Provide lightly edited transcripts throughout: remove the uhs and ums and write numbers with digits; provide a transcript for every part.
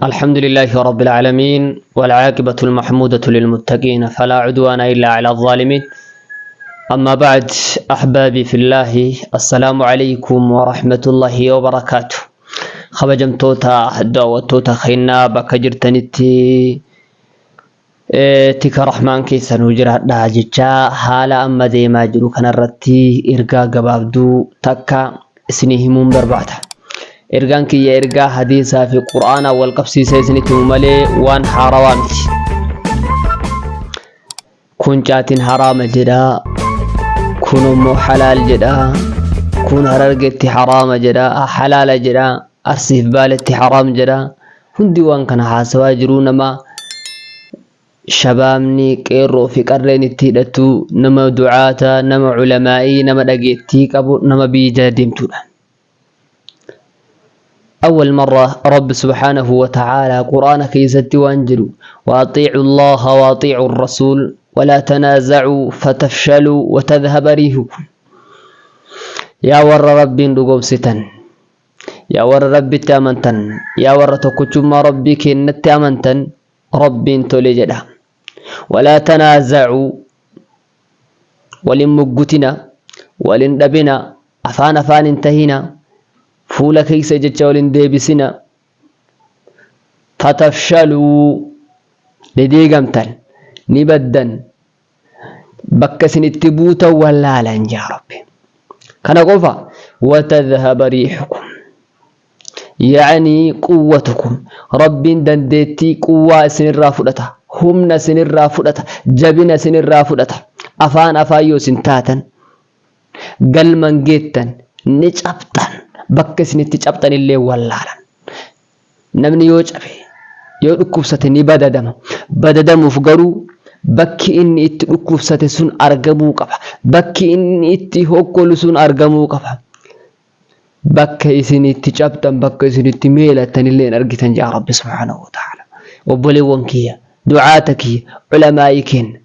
الحمد لله رب العالمين، والعاقبة المحمودة للمتقين، فلا عدوان إلا على الظالمين. أما بعد، أحبابي في الله، السلام عليكم ورحمة الله وبركاته. Kabajamtoota daawwattoota keenyaa bakka jirtanitti tika rahmaan keessanuu jiraadha jechaa, haala amma deemaa jiru kanarratti ergaa gabaabduu takka isinii himuun barbaada. Ergaan kiyya ergaa hadiisaa fi qur'aanaa wal qabsiisee isinitti himu malee waan haarawaa miti. Kun caatiin haraama jedha, kun immoo halaal jedha, kun Harargetti haraama jedha, halaala jedha, Arsiif Baaletti haraam jedha. Hundi waan kana haasawaa jiruu nama shabaabni qeerroo fi qarreen itti hidhatu, nama du'aata, nama culamaa'ii, nama dhageettii qabu, nama biyya jala deemtuudha. أول مرة رب سبحانه وتعالى قرآن كيست وانجلو: وأطيعوا الله وأطيعوا الرسول ولا تنازعوا فتفشلوا وتذهب ريحكم. Yaa warra Rabbiin dhugoomsitan, yaa warra Rabbitti amantan, yaa warra tokkochummaa Rabbii kennatti amantan, Rabbiin tole jedha. ولا تنازعوا, walin muggutina, walin dhabina, afaan afaan hin tahina, fuula keeysa jecha walin deebisina. فتفشلوا, ni diigamtan, ni baddan, bakka isin itti buutan wallaalan jaa Rabbi. Kana qofa, وتذهب ريحكم, يعني قوتكم. Rabbiin dandeettii quwwaa isinirraa fudhata, humna isinirraa fudhata, jabina isinirraa fudhata. Afaan afaan yoo isin taatan galman geettan, ni cabxan, bakka isinitti cabxan illee wallaalan. Namni yoo cabe, yoo dhukkubsate, ni badadama. Badadamuuf garuu bakki inni itti dhukkubsate sun argamuu qaba, bakki inni itti hokkolu sun argamuu qaba. Bakka isin itti cabxan, bakka isin itti meelattan illee hin argitan jaa Rabbi سبحانه وتعالى. Obboleewwan kiyya, du'aata kiyya, culamaa'ii kenna,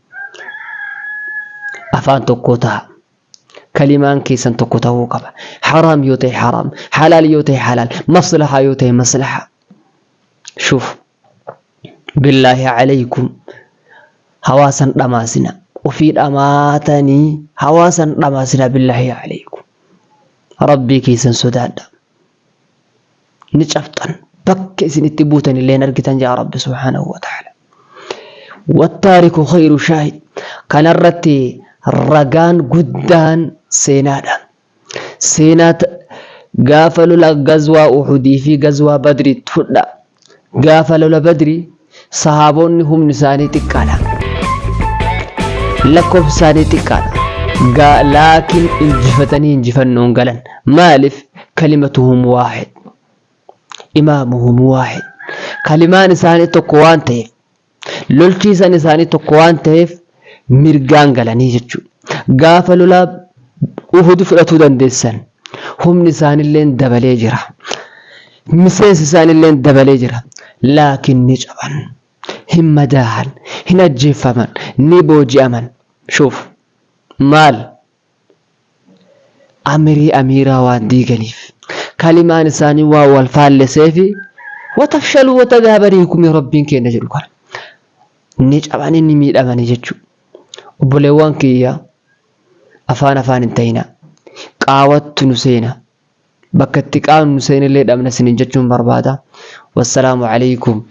afaan tokko ta'a, kalimaan keessan tokko ta'uu qaba. Haraam yoo ta'e haraam, halaal yoo ta'e halaal, maslaha yoo ta'e maslaha. شوف, بالله عليكم, hawaasan dhamaasina, ofii dhamaatanii hawaasan dhamaasina. بالله عليكم, Rabbii keessan sodaadha. Ni cabxan, bakka isin itti buutan illee hin argitan jaa Rabbi سبحانه وتعالى. والتاريخ خير شاهد. Kanarratti ragaan guddaan seenaadha. Seenaa gaafa lola gazwaa Uhudii fi gazwaa Badrii fudha. Gaafa lola Badrii sahaabonni humni isaanii xiqqaadha, lakkoofsi isaanii xiqqaadha, laakiin injifatanii injifannoon galan. Maaliif? كلمتهم واحد، إمامهم واحد. Kalimaan isaanii tokko waan ta'eef, lolchiisan isaanii tokko waan ta'eef, mirgaan galanii jechuudha. Gaafa lola Uhud fudhatuu dandeessan, humni isaanillee dabalee jira, miseensi isaanillee dabalee jira, laakiin ni caban, hin madaahan, hin ajjeefaman, ni booji'aman. شوف, maal? Amirii amiiraa waan diiganiif, kalimaan isaanii waan wal faalleseefi. وتفشلوا وتذهب ريحكم, Rabbiin keenya jedhu kana, ni cabanii, ni miidhamanii jechuudha. Obboleewwan kiyya, afaan afaan hin ta'ina, qaawattu nu seena, bakka itti qaawnu nu seenillee dhabna isiniin jechuun barbaada. والسلام عليكم.